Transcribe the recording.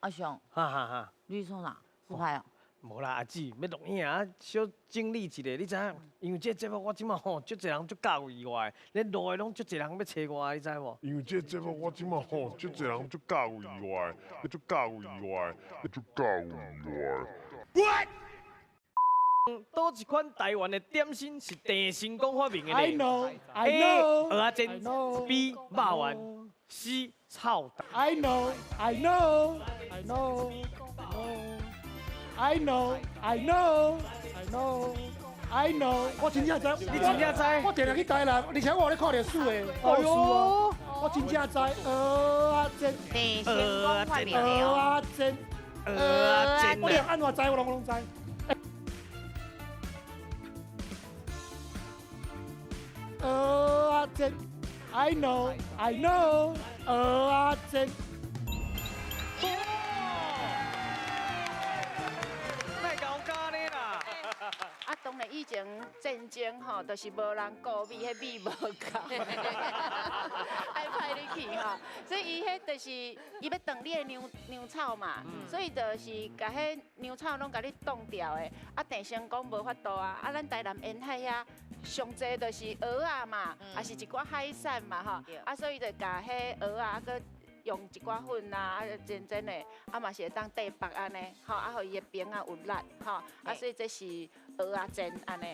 阿雄，哈哈哈，你創啥？自拍哦？無啦，阿姊，欲錄影啊，小整理一下，你知影？因為這節目我這馬吼，足濟人足佮意我的，連路的攏足濟人欲揣我，你知無？因為這節目我這馬吼，足濟人足佮意我的，足佮意我的，足佮意我的。佗一款台灣的點心是鄭成功發明的 I 呢 know, I A. know, 蚵仔煎 I know, B. 肉圓，C. 臭豆。 I know, I know, I know, I know, I know, I know, I know。我真正知，你真正知？我定定去台南，而且我有咧看歷史的故事哦。我真正知，蚵仔煎，鄭成功發明的哦。蚵仔煎，蚵仔煎。我連按怎知我攏知。蚵仔煎，I know, I know，蚵仔煎。莫搞假呢啦！啊，當然以前戰爭吼，就是無人顧米，彼米無夠，愛派你去吼，所以伊彼就是伊欲斷你的糧草嘛，所以就是共彼糧草攏共你擋掉的。啊，鄭成功無法度啊，啊，咱台南沿海遐上濟就是蚵仔嘛，也是一寡海產嘛吼，啊，所以就共彼蚵仔閣用一寡粉啊，啊煎煎的，啊嘛是會當綴腹按呢，吼，啊予伊的爿仔有力，吼，啊所以這是蚵仔煎按呢。